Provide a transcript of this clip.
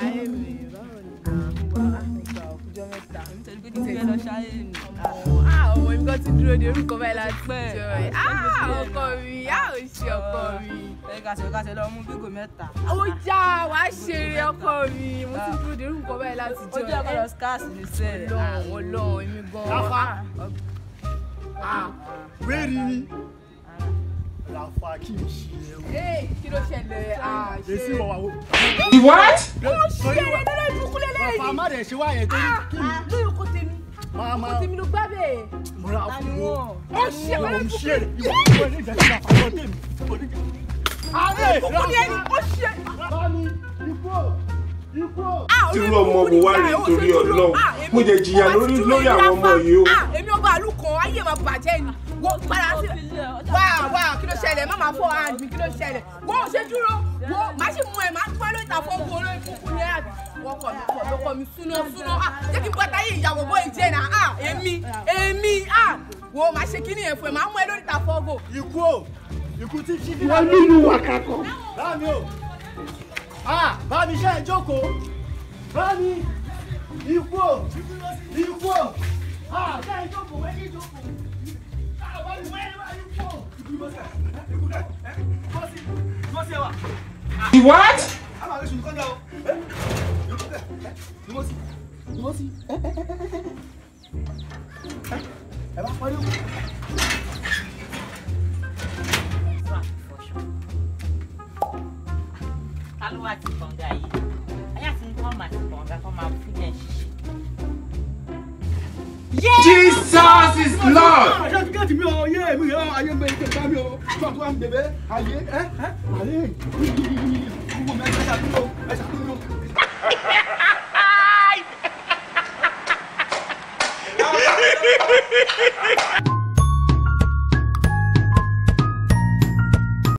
Ayé mi, báwo ni? Àgbà ọjọ́ mẹ́ta. Nítorí pé kí n fẹ́ lọ ṣáyé mi. Ọmọ mi kan ti dúró de orúkọ báyìí láti jọ ẹ̀. Ọkọ mi, ò ṣe ọkọ mi. Ẹ kàṣẹ lọ mú bígò mẹ́ta. Ó já wàá ṣeré ọkọ mi. Mo ti dúró de orúkọ báyìí láti jọ ẹ̀. Ó jẹ́ ọkọ lọ skáàsì ní sẹ́ẹ̀. Ọlọ́run, èmi gan-an. Rafa. Wéèrè ni. Rafa kì í ṣe é. Kí ló ṣẹlẹ̀? Èsì wọ̀ wá wo. What? Ó ṣe é lórí ìbùkún lélẹ́yìn. Rafa má dẹ̀ ṣe wá yẹn torí kí ni. Lórí kò tèmi. Máa Kò tèmi ló gbá bẹ́ẹ̀. mo ra fún wo. Ó ṣe é lórí Òun ìbùkún. ṣe é. Ìwọ ìwọ ní ìjẹ́ kí Rafa lọ tèmi. Ìbùkún ni ẹni, ó ṣe. Bámi, ikú ò, ikú ò. Tírú ọmọ wo wá rèé torí Ọlọ́run? Mo jẹ jìyà lórí àwọn ọmọ yìí o. Èmi ọba àlù kan, ayé máa bàjẹ́ ni. Wọ́n padà sí. Wá wá kí ló ṣẹlẹ̀? Má máa fọ́ hand mi, kí ló ṣẹlẹ̀? Wọ́n ò ṣe dúró. Wọ́n má ṣe mú ẹ, má pẹ́ lóta fọ́nkú olórí kúkú ní àbí. Wọ́n kọ̀ mí kọ̀ lọ́kọ̀ mi súná súná. Jẹ́ kí n bọ́ta yé ìyàwó bọ́ ìjẹ́ náà. Èmi èmi wo má ṣe kíní yẹn fún ẹ, má mú ẹ lórí ta fọ́gò. Ikú ò, ikú tí ṣí Wọ́n nínú wàkàkọ̀. Bámi o. Bámi ṣe é jókòó. Bámi, ikú ò, ikú ò. Ṣe é jókòó, wẹ́ẹ́ ṣe jókòó. Bámi wẹ́ẹ́ wá ikú ò. What? Ta ló wá ti kànga yìí? Ayé àti nǹkan máa ti kànga kó máa fún yẹn ṣiṣẹ́. Jesus is Lord. Ṣé tíkẹ́ẹ̀tì mi ò yé mi yọ ayé mi ìgbà mi ò tó àtúwà mi bèbè ayé ẹ́ ẹ́ ayé gbogbo mi ẹ ṣàdúró ẹ ṣàdúró.